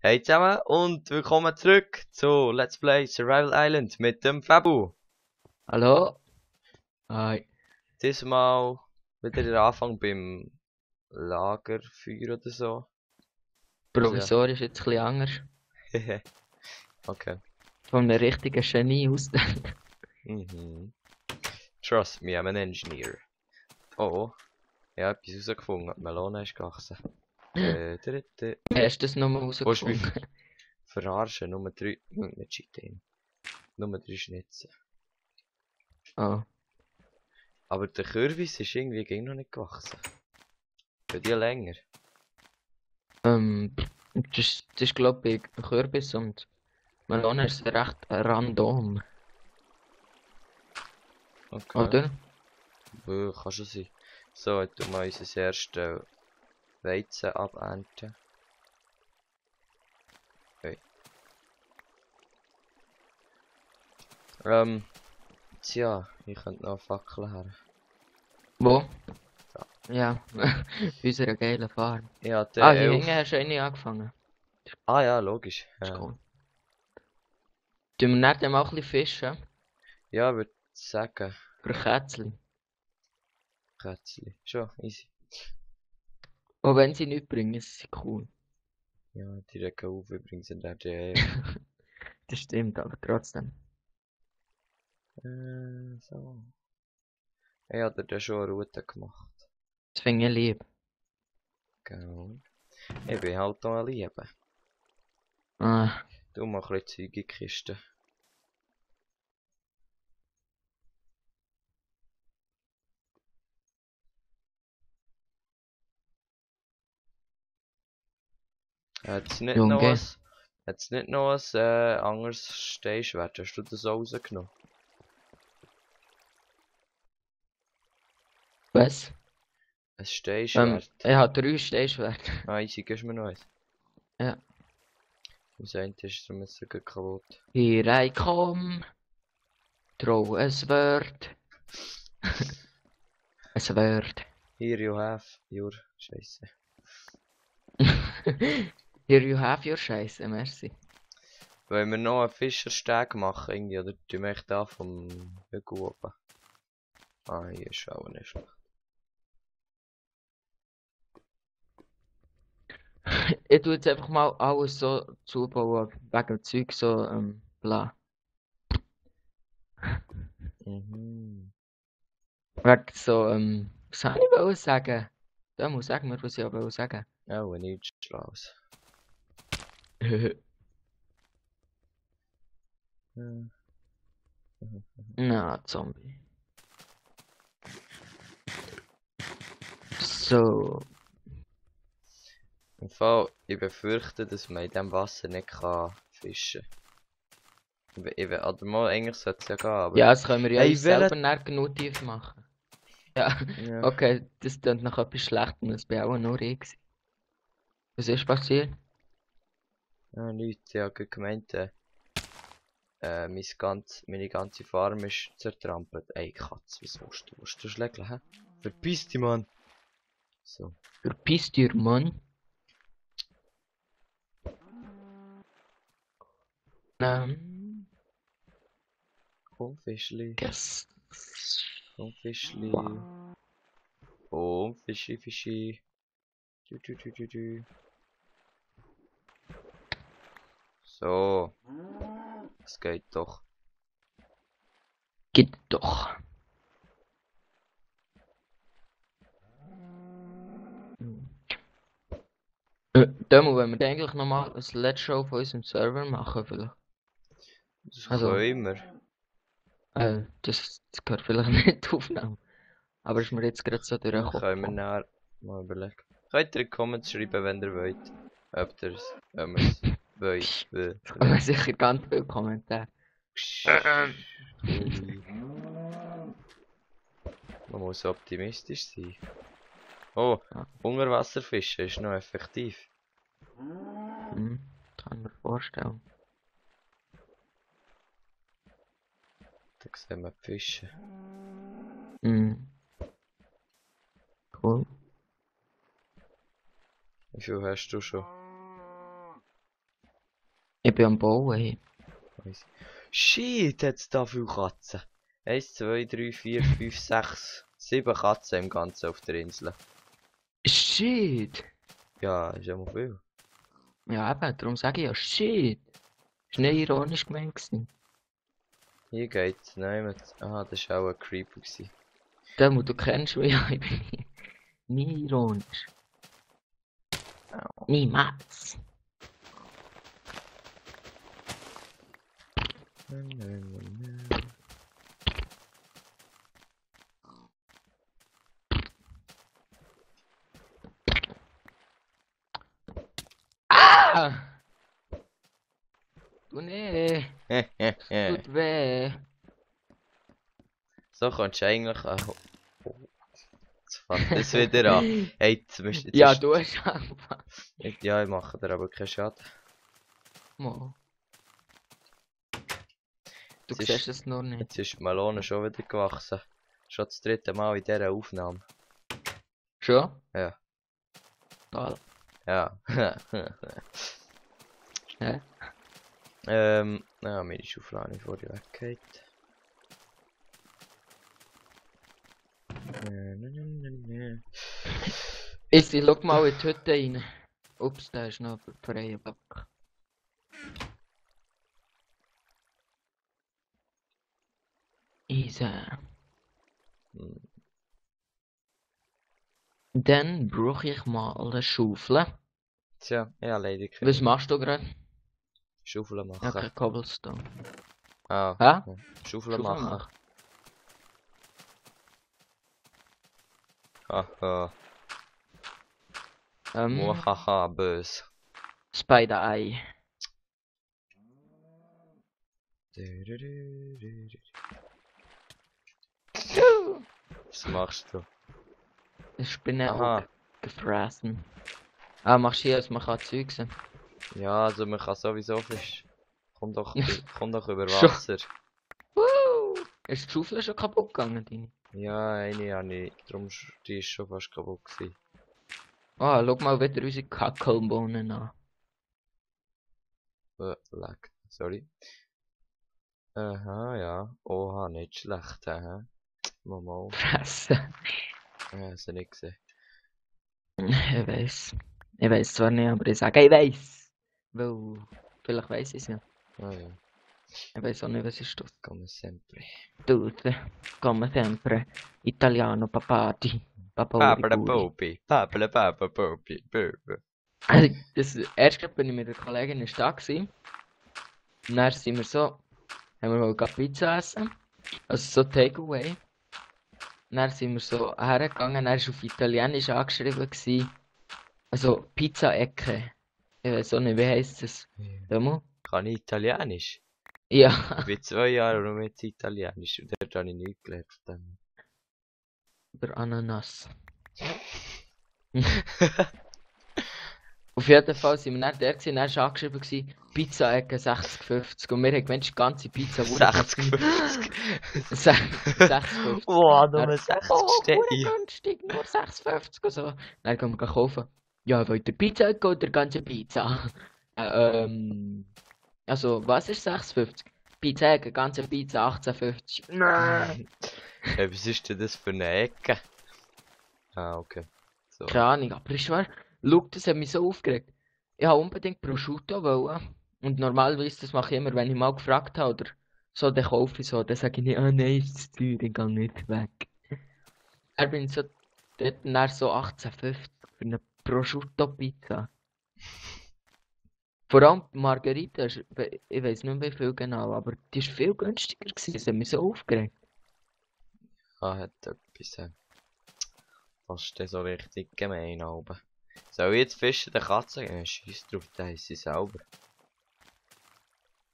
Hey zusammen und willkommen zurück zu Let's Play Survival Island mit dem Fabu. Hallo? Hi. Diesmal wieder der Anfang beim Lagerfeuer oder so. Also, Provisorisch jetzt ein bisschen anders. ja. Okay. Von einem richtigen Genie ausdenken. Mhm. Trust me, I'm an engineer. Oh, ich habe etwas herausgefunden. Die Melone ist gewachsen. Hast du das nochmal Willst du mich rausgefunden? verarschen? Nummer 3. Nicht cheaten. Nummer 3 Schnitzen. Ah. Aber der Kürbis ist irgendwie ging noch nicht gewachsen. Für die länger. Ähm, das ist glaube ich Kürbis und Melone ist recht random, Okay. oder? Kann schon sein. So, jetzt tun wir unser erstes Weizen abernten. Okay. Tja, ich könnte noch Fackeln her. Wo? Da. Ja, bei unserer geilen Farm. Ich hatte Ah, hier hinten 11. hast du eine angefangen. Ah ja, logisch. Das ist Ja, cool. Tun wir nicht mal ein bisschen fischen? ja würde sagen. Für Kätzchen. Kätzchen. Schon, easy. Auch wenn sie nichts bringen, ist sie cool. Ja, die regen auf übrigens in der DL. Das stimmt, aber trotzdem. So. Ich hatte da schon eine Route gemacht. Das finde ich lieb. Genau. Ich bin halt noch ein Liebe. Ah. Du mach ein bisschen Zeug in die Kiste. Hat's nicht noch Junge. was? Hat's nicht noch ein anderes Steinschwert? Hast du das auch rausgenommen? Was? Ein Steinschwert? Ich habe 3 Steinschwerter. Ah, easy, gibst du mir noch eins? Ja. Das eine ist darum jetzt sogar kaputt. Here I come. Throw a sword. A sword. Here you have your... Scheiße. Here you have your Scheiße, merci. Wollen wir noch einen Fischersteg machen irgendwie? Oder tun wir echt da vom Hügel oben? Ah, hier ist auch nicht schlecht. Ich tue jetzt einfach mal alles so zubauen, wegen dem Zeug so, bla. Mhm. Wegen so, was soll ich wollen sagen? Da muss sagen wir, was ich wollte sagen. Oh, nichts Schlaues. Mhm. Na, Zombie. So. Im Fall, ich befürchte, dass man in diesem Wasser nicht kann fischen kann. Oder mal, eigentlich sollte es ja gehen, aber... Ja, das können wir ja Hey, uns selber welcher... nicht genug tief machen. Ja, Ja. okay, das klingt nach etwas Schlechtem, das bin auch nur ich gewesen. Was ist passiert? Ja, nichts. Ich habe gerade gemeint, meine ganze Farm ist zertrampelt. Ey, Katze, was willst du? Willst du schlägeln, hä? Verpiss dich, Mann! So. Verpiss dich, Mann. Komm, Fischli. Yes. Komm, Fischli. Komm, Fischi, Fischi. Du. So. Es geht doch. Geht doch. Demo, wenn wir dann eigentlich nochmal ein Let's Show von unserem Server machen, vielleicht. Das Also, können wir. das gehört vielleicht nicht aufnehmen. Aber ist mir jetzt gerade so durch den Das Kopf können wir gekommen. nachher mal überlegen. Könnt ihr in die Comments schreiben, wenn ihr wollt. Ob ihr es, wenn wir es wollt. Es kommen sicher ganz viele Kommentare. Ui. Man muss optimistisch sein. Oh, Ja. Unterwasserfischen ist noch effektiv. Kann mir vorstellen. Da sehen wir die Fische. Mhm. Cool. Wie viel hast du schon? Ich bin am Bauen. Hey. Weiss. Shit, hat's da viele Katzen. 1, 2, 3, 4, 5, 6, 7 Katzen im Ganzen auf der Insel. Shit! Ja, ist ja mal viel. Ja, eben, darum sage ich ja shit. Ist nicht ironisch gemeint gewesen. Hier geht's. Nein, aha, das war auch ein Creeper gewesen. Demo, du kennst mich ja, ich bin nie ironisch. Niemals. Ah! Du nee, tut weh. So kannst du eigentlich... Oh, jetzt fängt das wieder an. Hey, jetzt Ja, ist... du hast einfach. Ja, ich mache dir aber keinen Schaden. Mo. Du Jetzt siehst ist- es noch nicht. Jetzt ist die Melone schon wieder gewachsen. Schon das 3. Mal in dieser Aufnahme. Schon? Ja. Toll. Ja. Hä? Ja, meine Schaufel habe ich vorher weggehauen. Ist schau mal in die Hütte rein. Ups, da ist noch ein freier Back. Easy. Hm. Dann brauche ich mal eine Schaufel. Tja, ja, leider keine Was machst du gerade? Schaufel Ja, machen. kein Cobblestone. Ah, Hä? ja. Schaufel machen. Haha, muhaha, bös. Spider Eye. Was machst du? Ich Spinne Aha. auch gefressen. Ah, machst du hier, als man kann Zeug sehen? Ja, also man kann sowieso Fisch. Komm doch, komm doch über Schon. Wasser. Ist die Schaufel schon kaputt gegangen, deine? Ja, eine habe ich, die ist schon fast kaputt gewesen. Ah, schau mal wieder unsere Kackelbohnen an. Leck, sorry. Aha, ja. Oha, nicht schlecht, aha. Mal. Fressen. Ja, sie nicht gesehen. Ich weiß. Ich weiß zwar nicht, aber ich sage, ich weiß. Weil, vielleicht weiß ich es ja. Ah ja, Ich weiß auch nicht, was ist das. come sempre. Tutte, come sempre, italiano papati, Papala papori. Popi, Papala Papa Popi, Böbe. Also, das erste bin ich mit der Kollegin in der Stadt gewesen. Und dann sind wir so, haben wir mal Pizza essen. Also so Takeaway. Und dann sind wir so hergegangen, er war auf Italienisch angeschrieben gewesen. Also Pizza-Ecke. Ich weiß auch nicht, wie heisst das? Demo? Kann ich Italienisch? Ja, Ich bin 2 Jahre nur mit Italienisch und dort habe ich nichts gelernt von dem. über Ananas. Auf jeden Fall sind wir dann der gewesen, dann war angeschrieben gewesen, Pizza-Ecke 60,50 und wir haben gemeint, die ganze Pizza wurde 60,50. 6,50. Boah, Dann- nur 60 Oh, steht hure hier. günstig, nur 6,50 und so. Dann gehen wir kaufen. Ja, wollt ihr Pizza-Ecke oder ganze Pizza? Also, was ist 6,50? Pizza-Ecke, ganze Pizza 18,50. Nein! Ja, was ist denn das für eine Ecke? Ah, okay. So. Keine Ahnung, aber ich schwör, schau, das hat mich so aufgeregt. Ich wollte unbedingt Prosciutto wollen. Und normalerweise, das mache ich immer, wenn ich mal gefragt habe oder so, dann kaufe ich so, dann sage ich nicht, ah nein, ist zu teuer, ich gehe nicht weg. Er bin so, dort dann so 18,50 für eine Prosciutto-Pizza. Vor allem die Margherita, ich weiß nicht mehr wie viel genau, aber die ist viel günstiger gewesen, das hat mich so aufgeregt. Ah, hat etwas. Das ist dann so richtig gemein oben. Soll ich jetzt fischen der Katze? Ja, scheiß drauf, da ist sie selber.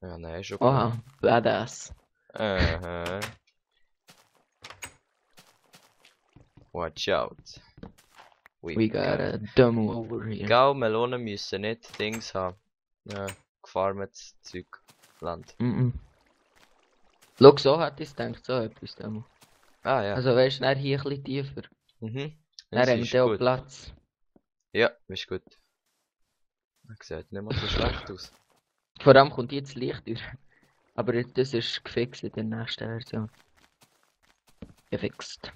Ja, nein, schon gut. Oha, badass. Aha. Watch out. We got a demo over here. Gau, Melonen müssen nicht Dings haben. Ja, gefarmtes Zeug. Land. Schau, so hätte ich es gedacht, so etwas demo. Ah ja. Also weißt du, dann hier ein bisschen tiefer. Mhm. Dann Das haben ist wir auch gut. Platz. Ja, ist gut. Das sieht nicht mal so schlecht aus. Vor allem kommt jetzt Licht durch. Aber das ist gefixt in der nächsten Version. Gefixt.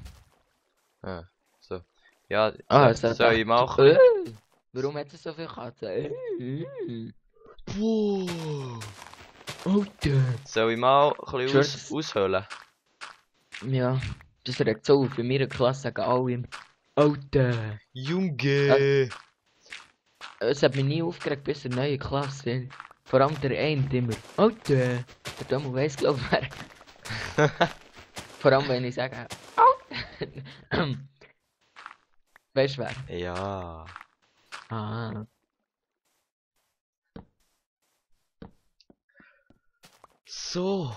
Ah, so. Ja, Ah, es so, hat soll ich echt... mal ein bisschen... Warum hat es so viele Katzen? Wow. Alter. Soll ich mal ein bisschen Schwör's. aushöhlen? Ja, das regt so auf. In meiner Klasse sagen alle immer, Alter. Junge! Es hat mich nie aufgeregt bis zur neuen Klasse. Weil vor allem der eine immer, Alter. Der Dumme weiss, glaub ich, wer. Vor allem, wenn ich sage, Alter. Weißt du wer? Ja. Ah. So.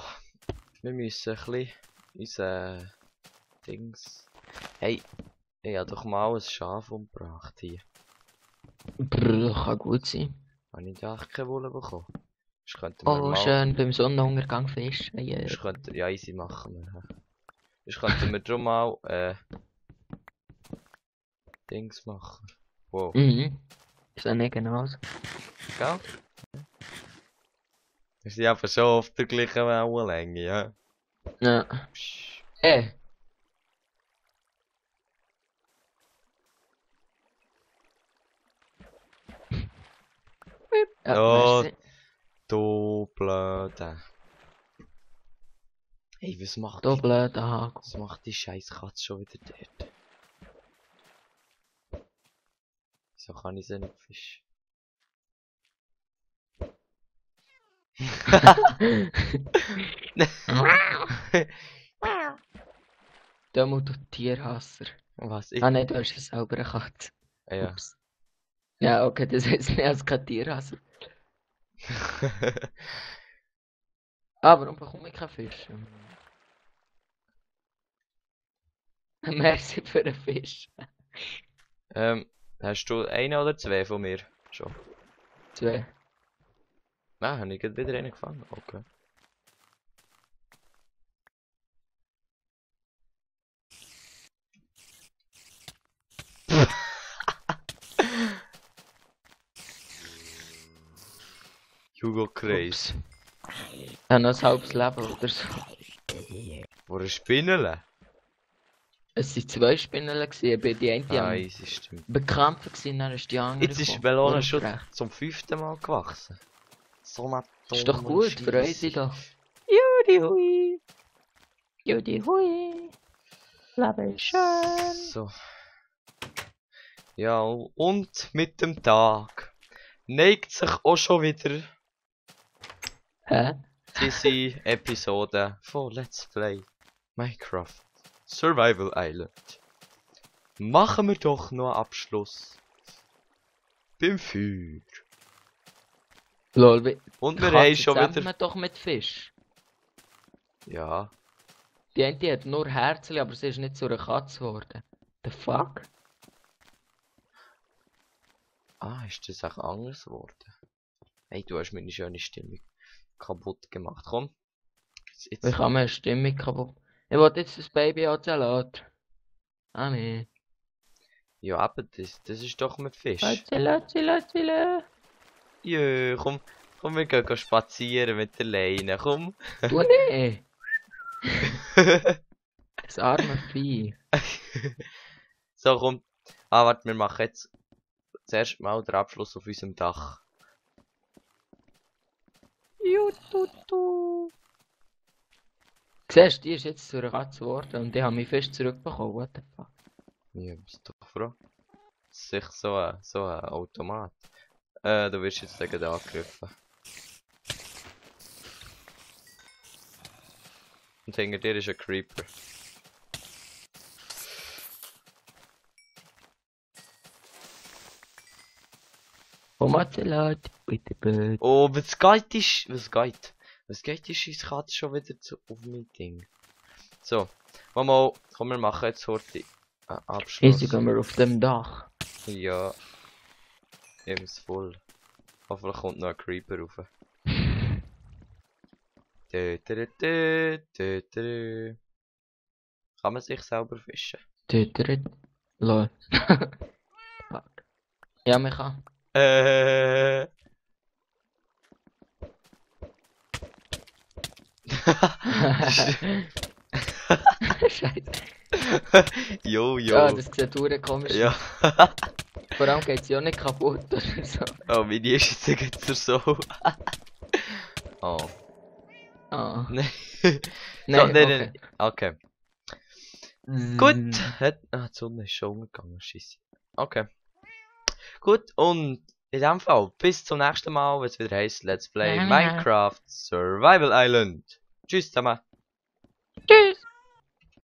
Wir müssen ein bisschen unser Dings... Hey, ich habe doch mal ein Schaf umgebracht hier. Brr, kann gut sein. Habe ich da keine Wolle bekommen? Das könnten wir Oh, mal... schön, beim Sonnenuntergang fischen. Ja. Das könnte... Ja, easy machen wir. Hä? Das könnten wir drum mal... Dings machen. Wow. Mhm. Ist ja nicht genauso. Gell? Wir sind einfach schon auf der gleichen Wellenlänge, ja. Ja. Psch. Ja, Oh, merci. du Blöde. Hey, was macht Da die... blöd Haken. Was macht die scheiß Katze schon wieder dort? Wieso kann ich sie nicht fischen? Da muss du Tierhasser. Was? Ich? Ah nein, du hast ja selber eine Katze. Ja. Ups. Ja, okay, das heißt nicht als kein Tierhasser. Ah, warum bekomme ich keinen Fisch? Merci für den Fisch. Hast du einen oder zwei von mir? Schon. 2. Nein, habe ich gerade wieder einen gefangen. Okay. Hugo Kreis. Ja, noch ein halbes Leben oder so. Wo ein Spinnele? Es waren 2 Spinnen, aber die eine Ah, am easy, stimmt. bekämpfen gewesen, dann ist die andere Jetzt ist gekommen. Melone schon Unfrech. zum 5. Mal gewachsen. So eine Ist doch dumme gut, Scheisse. freut dich doch. Judy hui. Judy hui. Leben ist schön. So. Ja, und mit dem Tag neigt sich auch schon wieder Hä? diese Episode von Let's Play Minecraft Survival Island. Machen wir doch noch einen Abschluss beim Feuer. Lol, wie... Und wir haben schon zusammen wieder... doch mit Fisch. Ja, Die eine hat nur Herzchen, aber sie ist nicht zu einer Katze geworden. The fuck? ist das auch anders geworden? Hey, du hast meine schöne Stimmung kaputt gemacht. Komm. Jetzt. Wie kann man eine Stimmung kaputt... Ich wollte jetzt das Baby an Salat. Ah nee. Ja, eben, das ist doch mit Fisch. Salat. Jö, komm, wir gehen spazieren mit der Leine, komm. Du nee. Das arme Vieh. So, komm. Ah, warte, wir machen jetzt zuerst mal den Abschluss auf unserem Dach. Siehst du, die ist jetzt zu einer Katze geworden und die haben mich fest zurückbekommen. What the fuck? Ja, bist doch froh. Das ist echt so ein Automat. Du wirst jetzt gegen den angegriffen. Und hinter dir ist ein Creeper. Tomatensalat with the bird. Oh, was geht ist... Was geht ist unsere Katze schon wieder auf mein Ding? So, Mama, komm, wir machen jetzt heute Abschluss. Easy gehen wir auf dem Dach. Ja. Eben ist voll. Hoffentlich kommt noch ein Creeper rauf. Kann man sich selber fischen? Lol. Fuck. Ja, man kann. Scheiße. Jo, Ja, jo. das sieht hure komisch Ja. aus. Vor allem geht es ja nicht kaputt oder so. Oh, meine ist jetzt gleich so. Oh. Ah. Nein. Nein, nein. okay. Okay. Gut. Die Sonne ist schon umgegangen, scheisse. Okay. Gut, und in dem Fall, bis zum nächsten Mal, wenn es wieder heisst Let's Play Minecraft Survival Island. Tschüss zusammen.